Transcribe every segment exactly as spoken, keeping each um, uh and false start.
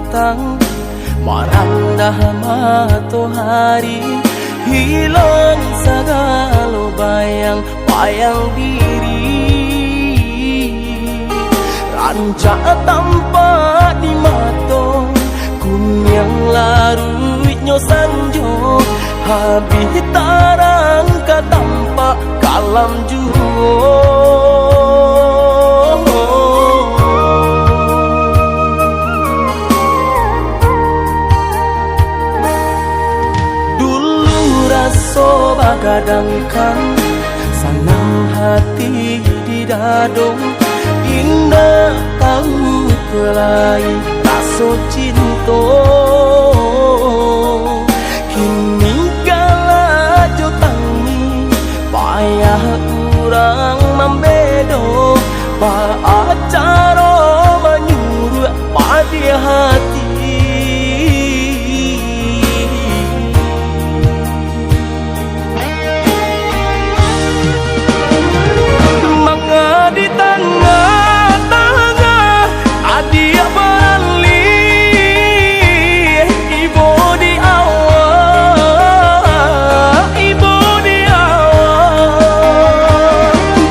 Tang, marandah matohari, hilang sagalo bayang-bayang diri. Rancak tampak di mato, kuniang laruiknyo sanjo, habih tarang ka tampak kalam juo. Dulu raso bagadangkan, sanang hati di dado, indak tahu lai raso cinto. Kini galak jo tangih, payah urang mambedo, baa caro manyuruak padih hati. Manga di tangah-tangah, adiak baralih, ibo di awak, ibo di awak.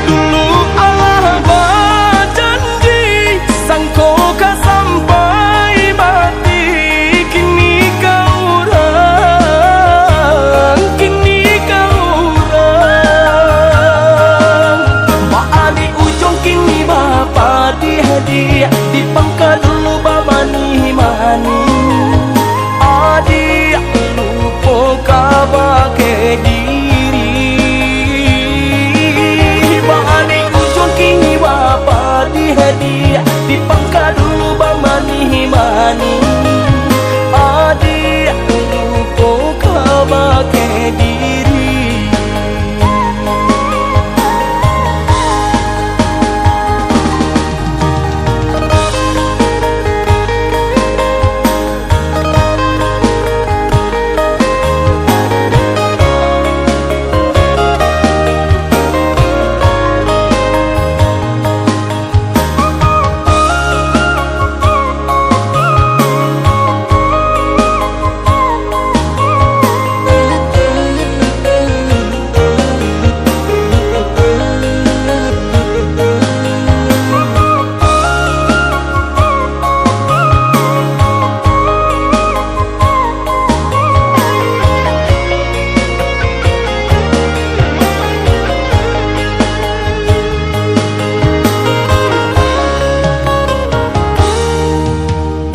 Dulu alah bajanji, sangko ka sampai mati, kini ka urang, kini ka urang. Baa di ujuang kini bapadih, diak, di pangka dulu bamanih-manih. Adiak lupo ka bakeh diri. Baa di ujuang kini bapadih, diak, di pangka dulu bamanih-manih. Adiak lupo ka bakeh diri.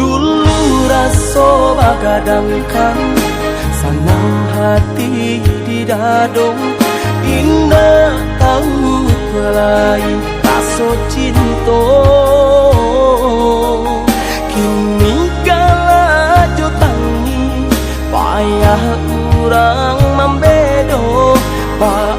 Dulu raso bagadangkan, sanang hati di dado, indak tahu lai raso cinto. Kini galak jo tangih, payah urang mambedo, ba-